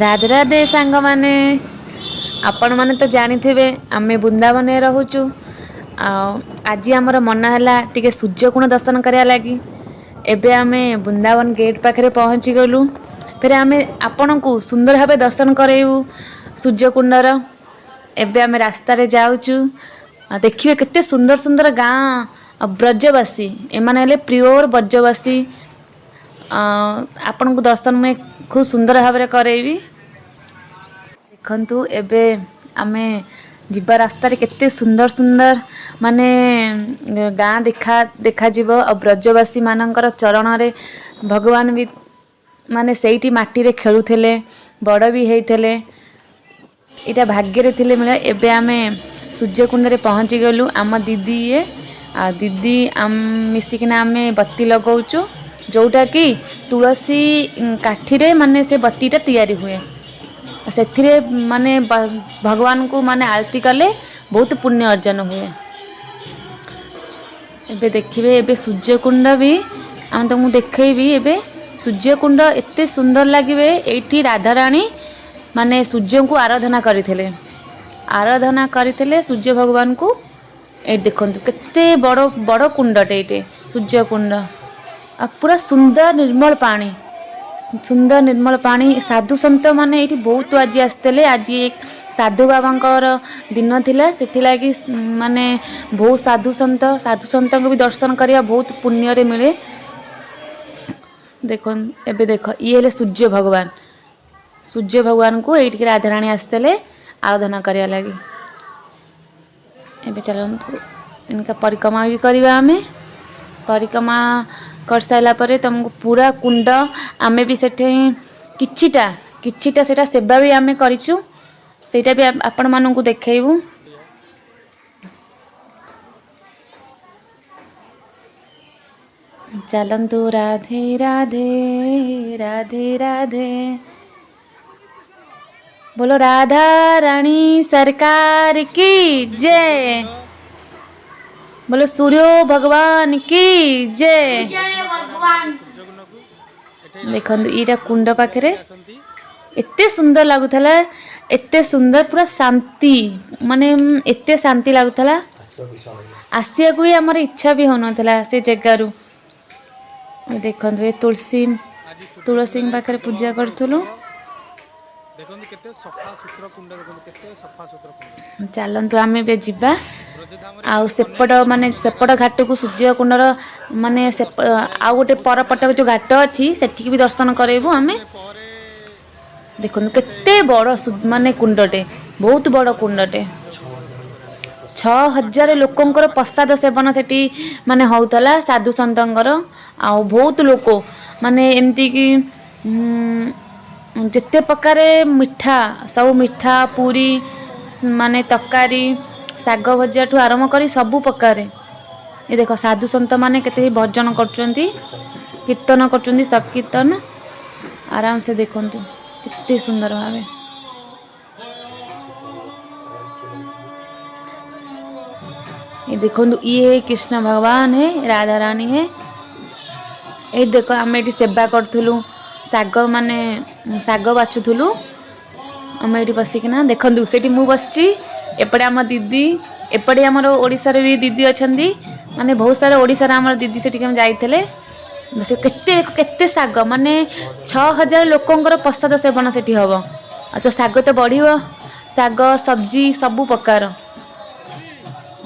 ରାଧେ ରାଧେ ସାଙ୍ଗମାନେ, ଆପଣମାନେ ତ ଜାଣିଥିବେ ଆମେ ବୃନ୍ଦାବନରେ ରହୁଛୁ। ଆଉ ଆଜି ଆମର ମନ ହେଲା ଟିକେ ସୂର୍ଯ୍ୟକୁଣ୍ଡ ଦର୍ଶନ କରିବା ଲାଗି। ଏବେ ଆମେ ବୃନ୍ଦାବନ ଗେଟ୍ ପାଖରେ ପହଞ୍ଚିଗଲୁ। ଫେରେ ଆମେ ଆପଣଙ୍କୁ ସୁନ୍ଦର ଭାବେ ଦର୍ଶନ କରାଇବୁ ସୂର୍ଯ୍ୟକୁଣ୍ଡର। ଏବେ ଆମେ ରାସ୍ତାରେ ଯାଉଛୁ। ଆଉ ଦେଖିବେ କେତେ ସୁନ୍ଦର ସୁନ୍ଦର ଗାଁ ଆଉ ବ୍ରଜବାସୀ, ଏମାନେ ହେଲେ ପିଓର ବ୍ରଜବାସୀ। ଆପଣଙ୍କୁ ଦର୍ଶନ ମୁଇଁ ଖୁବ୍ ସୁନ୍ଦର ଭାବରେ କରାଇବି। ଦେଖନ୍ତୁ, ଏବେ ଆମେ ଯିବା ରାସ୍ତାରେ କେତେ ସୁନ୍ଦର ସୁନ୍ଦର ମାନେ ଗାଁ ଦେଖାଯିବ। ଆଉ ବ୍ରଜବାସୀ ମାନଙ୍କର ଚରଣରେ ଭଗବାନ ବି ମାନେ ସେଇଠି ମାଟିରେ ଖେଳୁଥିଲେ, ବଡ଼ ବି ହେଇଥିଲେ। ଏଇଟା ଭାଗ୍ୟରେ ଥିଲେ ମିଳେ। ଏବେ ଆମେ ସୂର୍ଯ୍ୟକୁଣ୍ଡରେ ପହଞ୍ଚିଗଲୁ। ଆମ ଦିଦି ଇଏ ଆଉ ଦିଦି ମିଶିକିନା ଆମେ ବତି ଲଗାଉଛୁ, ଯେଉଁଟାକି ତୁଳସୀ କାଠିରେ ମାନେ ସେ ବତିଟା ତିଆରି ହୁଏ। ସେଥିରେ ମାନେ ଭଗବାନଙ୍କୁ ମାନେ ଆଳତି କଲେ ବହୁତ ପୁଣ୍ୟ ଅର୍ଜନ ହୁଏ। ଏବେ ଦେଖିବେ, ଏବେ ସୂର୍ଯ୍ୟକୁଣ୍ଡ ବି ଆମେ ତମକୁ ଦେଖେଇବି। ଏବେ ସୂର୍ଯ୍ୟକୁଣ୍ଡ ଏତେ ସୁନ୍ଦର ଲାଗିବେ। ଏଇଠି ରାଧାରାଣୀ ମାନେ ସୂର୍ଯ୍ୟଙ୍କୁ ଆରାଧନା କରିଥିଲେ ସୂର୍ଯ୍ୟ ଭଗବାନଙ୍କୁ। ଏଇଠି ଦେଖନ୍ତୁ, କେତେ ବଡ଼ ବଡ଼ କୁଣ୍ଡଟେ ଏଇଠି ସୂର୍ଯ୍ୟକୁଣ୍ଡ। ଆଉ ପୁରା ସୁନ୍ଦର ନିର୍ମଳ ପାଣି, ସୁନ୍ଦର ନିର୍ମଳ ପାଣି। ସାଧୁ ସନ୍ଥ ମାନେ ଏଇଠି ବହୁତ ଆଜି ଆସିଥିଲେ। ଆଜି ସାଧୁ ବାବାଙ୍କର ଦିନ ଥିଲା, ସେଥିଲାଗି ମାନେ ବହୁତ ସାଧୁ ସନ୍ଥ, ସାଧୁ ସନ୍ଥଙ୍କୁ ବି ଦର୍ଶନ କରିବା ବହୁତ ପୁଣ୍ୟରେ ମିଳେ। ଦେଖନ୍ତୁ, ଏବେ ଦେଖ, ଇଏ ହେଲେ ସୂର୍ଯ୍ୟ ଭଗବାନ। ସୂର୍ଯ୍ୟ ଭଗବାନଙ୍କୁ ଏଇଠିକି ରାଧାରାଣୀ ଆସିଥିଲେ ଆରାଧନା କରିବା ଲାଗି। ଏବେ ଚାଲନ୍ତୁ, ଏନକା ପରିକ୍ରମା ବି କରିବା ଆମେ। ପରିକ୍ରମା କରିସାରିଲା ପରେ ତୁମକୁ ପୁରା କୁଣ୍ଡ, ଆମେ ବି ସେଠି କିଛିଟା କିଛିଟା ସେଇଟା ସେବା ବି ଆମେ କରିଛୁ, ସେଇଟା ବି ଆପଣମାନଙ୍କୁ ଦେଖେଇବୁ। ଚାଲନ୍ତୁ। ରାଧେ ରାଧେ ରାଧେ ରାଧେ, बोलो राधा रानी सरकार की जय, बोलो सूर्य भगवान की जय। ଜୟ ଭଗବାନ। ଦେଖନ୍ତୁ, ଏଇଟା କୁଣ୍ଡ ପାଖରେ ଏତେ ସୁନ୍ଦର ଲାଗୁଥିଲା, ଏତେ ସୁନ୍ଦର, ପୁରା ଶାନ୍ତି, ମାନେ ଏତେ ଶାନ୍ତି ଲାଗୁଥିଲା, ଆସିବାକୁ ବି ଆମର ଇଚ୍ଛା ବି ହେଉନଥିଲା ସେ ଜାଗାରୁ। ଏ ଦେଖନ୍ତୁ, ଏ ତୁଳସୀ, ଆଜି ତୁଳସୀଙ୍କ ପାଖରେ ପୂଜା କରୁଥିଲୁ। ଦେଖନ୍ତୁ, କେତେ ସଫା ସୁତୁରା କୁଣ୍ଡ। ଦେଖନ୍ତୁ, କେତେ ସଫା ସୁତୁରା କୁଣ୍ଡ। ଚାଲନ୍ତୁ, ଆମେ ଏବେ ଯିବା। ବ୍ରଜଧାମରେ ଆଉ ସେପଟ ମାନେ ସେପଟ ଘାଟକୁ, ସୂର୍ଯ୍ୟକୁଣ୍ଡର ମାନେ ସେ ଆଉ ଗୋଟେ ପରପଟ ଯେଉଁ ଘାଟ ଅଛି, ସେଠିକି ବି ଦର୍ଶନ କରାଇବୁ ଆମେ। ପରେ ଦେଖନ୍ତୁ, କେତେ ବଡ଼ ମାନେ କୁଣ୍ଡଟେ, ବହୁତ ବଡ଼ କୁଣ୍ଡଟେ। 6000 ଲୋକଙ୍କର ପ୍ରସାଦ ସେବନ ସେଠି ମାନେ ହେଉଥିଲା ସାଧୁ ସନ୍ଥଙ୍କର। ଆଉ ବହୁତ ଲୋକ ମାନେ ଏମିତିକି ଯେତେ ପ୍ରକାରେ ମିଠା, ସବୁ ମିଠା, ପୁରୀ, ମାନେ ତରକାରୀ, ଶାଗ ଭଜାଠୁ ଆରମ୍ଭ କରି ସବୁ ପ୍ରକାରେ। ଏ ଦେଖ, ସାଧୁ ସନ୍ଥ ମାନେ କେତେ ଭଜନ କରୁଛନ୍ତି, କୀର୍ତ୍ତନ କରୁଛନ୍ତି, ସଂକୀର୍ତ୍ତନ ଆରାମସେ। ଦେଖନ୍ତୁ, କେତେ ସୁନ୍ଦର ଭାବେ। ये ଦେଖନ୍ତୁ, ଇଏ କୃଷ୍ଣ ଭଗବାନ ହେ, ରାଧା ରାଣୀ ହେ। ଏଇ ଦେଖ, ଆମେ ଏଠି ସେବା କରୁଥିଲୁ, ଶାଗ ମାନେ ଶାଗ ବାଛୁଥିଲୁ ଆମେ ଏଇଠି ବସିକିନା। ଦେଖନ୍ତୁ, ସେଇଠି ମୁଁ ବସିଛି, ଏପଟେ ଆମ ଦିଦି, ଏପଟେ ଆମର ଓଡ଼ିଶାରେ ବି ଦିଦି ଅଛନ୍ତି। ମାନେ ବହୁତ ସାରା ଓଡ଼ିଶାର ଆମର ଦିଦି ସେଠିକି ଆମେ ଯାଇଥିଲେ। ସେ କେତେ କେତେ ଶାଗ, ମାନେ 6000 ଲୋକଙ୍କର ପ୍ରସାଦ ସେବନ ସେଠି ହେବ, ଆଉ ତ ଶାଗ ତ ବଢ଼ିବ, ଶାଗ ସବଜି ସବୁ ପ୍ରକାର।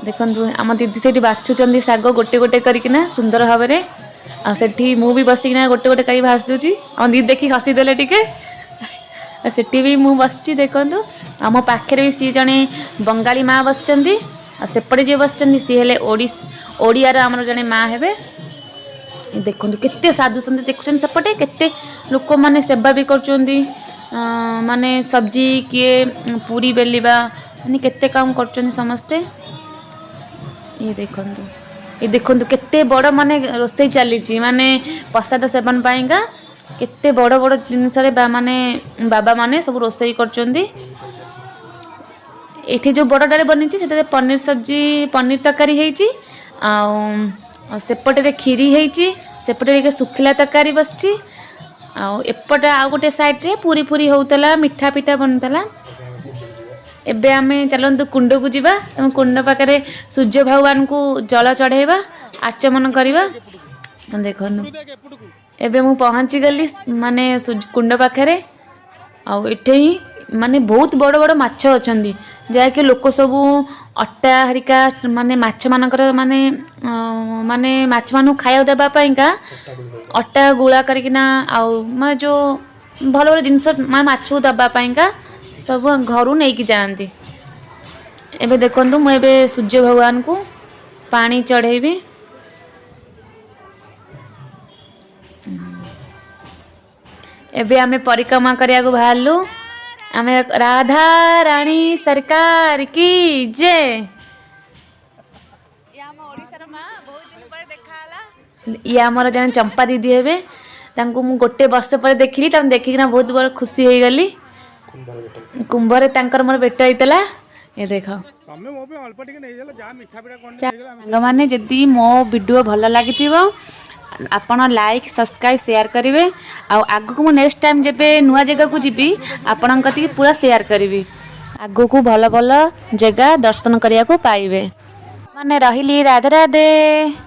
ଦେଖନ୍ତୁ, ଆମ ଦିଦି ସେଇଠି ବାଛୁଛନ୍ତି ଶାଗ ଗୋଟେ ଗୋଟେ କରିକିନା ସୁନ୍ଦର ଭାବରେ। ଆଉ ସେଠି ମୁଁ ବି ବସିକିନା ଗୋଟେ ଗୋଟେ କରି ଭାସୁଛି। ଆମ ଦିଦି ଦେଖି ହସିଦେଲେ ଟିକେ। ଆଉ ସେଠି ବି ମୁଁ ବସିଛି। ଦେଖନ୍ତୁ, ଆମ ପାଖରେ ବି ସିଏ ଜଣେ ବଙ୍ଗାଳୀ ମା ବସିଛନ୍ତି। ଆଉ ସେପଟେ ଯିଏ ବସିଛନ୍ତି, ସିଏ ହେଲେ ଓଡ଼ିଆର ଆମର ଜଣେ ମା ହେବେ। ଏ ଦେଖନ୍ତୁ, କେତେ ସାଧୁ ସନ୍ଥ ଦେଖୁଛନ୍ତି। ସେପଟେ କେତେ ଲୋକମାନେ ସେବା ବି କରୁଛନ୍ତି, ମାନେ ସବଜି କିଏ ପୁରୀ ବେଲିବା, ମାନେ କେତେ କାମ କରୁଛନ୍ତି ସମସ୍ତେ। ଇଏ ଦେଖନ୍ତୁ, ଏ ଦେଖନ୍ତୁ, କେତେ ବଡ଼ ମାନେ ରୋଷେଇ ଚାଲିଛି, ମାନେ ପ୍ରସାଦ ସେବନ ପାଇଁକା କେତେ ବଡ଼ ବଡ଼ ଜିନିଷରେ ବା ମାନେ ବାବାମାନେ ସବୁ ରୋଷେଇ କରୁଛନ୍ତି। ଏଠି ଯେଉଁ ବଡ଼ଟାରେ ବନିଛି, ସେଥିରେ ପନିର ସବଜି, ପନିର ତରକାରୀ ହେଇଛି। ଆଉ ଆଉ ସେପଟରେ କ୍ଷୀରି ହେଇଛି, ସେପଟେ ଟିକେ ଶୁଖିଲା ତରକାରୀ ବସିଛି। ଆଉ ଏପଟେ ଆଉ ଗୋଟେ ସାଇଡ଼୍ରେ ପୁରୀ ଫୁରୀ ହେଉଥିଲା, ମିଠା ପିଠା ବନୁଥିଲା। ଏବେ ଆମେ ଚାଲନ୍ତୁ କୁଣ୍ଡକୁ ଯିବା। ଆମ କୁଣ୍ଡ ପାଖରେ ସୂର୍ଯ୍ୟ ଭଗବାନଙ୍କୁ ଜଳ ଚଢ଼େଇବା, ଆଚମନ କରିବା। ଦେଖନ୍ତୁ, ଏବେ ମୁଁ ପହଞ୍ଚିଗଲି ମାନେ କୁଣ୍ଡ ପାଖରେ। ଆଉ ଏଠି ହିଁ ମାନେ ବହୁତ ବଡ଼ ବଡ଼ ମାଛ ଅଛନ୍ତି, ଯାହାକି ଲୋକ ସବୁ ଅଟା ହରିକା ମାନେ ମାଛମାନଙ୍କର ମାନେ ମାନେ ମାଛମାନଙ୍କୁ ଖାଇବାକୁ ଦେବା ପାଇଁକା ଅଟା ଗୁଳା କରିକିନା ଆଉ ମାନେ ଯେଉଁ ଭଲ ଭଲ ଜିନିଷ ମାନେ ମାଛକୁ ଦେବା ପାଇଁକା ସବୁ ଘରୁ ନେଇକି ଯାଆନ୍ତି। ଏବେ ଦେଖନ୍ତୁ, ମୁଁ ଏବେ ସୂର୍ଯ୍ୟ ଭଗବାନଙ୍କୁ ପାଣି ଚଢ଼େଇବି। ଏବେ ଆମେ ପରିକ୍ରମା କରିବାକୁ ବାହାରିଲୁ ଆମେ। ରାଧା ରାଣୀ ସରକାର କି ଜୟ! ଇଏ ଆମ ଓଡ଼ିଶାର ମା, ବହୁତ ଦିନ ପରେ ଦେଖା ହେଲା। ଇଏ ଆମର ଜଣେ ଚମ୍ପା ଦିଦି ହେବେ। ତାଙ୍କୁ ମୁଁ ଗୋଟେ ବର୍ଷ ପରେ ଦେଖିଲି। ତାଙ୍କୁ ଦେଖିକିନା ବହୁତ ବଡ଼ ଖୁସି ହେଇଗଲି। କୁମ୍ଭରେ ତାଙ୍କର ମୋର ଭେଟ ହେଇଥିଲା। ଏ ଦେଖ। ତମେ ମୋ ପାଇଁ ଅଳ୍ପ ଟିକେ ନେଇଗଲ, ଯାହା ମିଠା ପିଠା କ'ଣ ନେଇଗଲ ଆମେ। ସାଙ୍ଗମାନେ, ଯଦି ମୋ ଭିଡ଼ିଓ ଭଲ ଲାଗିଥିବ, ଆପଣ ଲାଇକ୍, ସବସ୍କ୍ରାଇବ୍, ସେୟାର କରିବେ। ଆଉ ଆଗକୁ ମୁଁ ନେକ୍ସଟ ଟାଇମ୍ ଯେବେ ନୂଆ ଜାଗାକୁ ଯିବି, ଆପଣଙ୍କ କତିକି ପୁରା ସେୟାର କରିବି। ଆଗକୁ ଭଲ ଭଲ ଜାଗା ଦର୍ଶନ କରିବାକୁ ପାଇବେ। ମାନେ ରହିଲି, ରାଧେ ରାଧେ।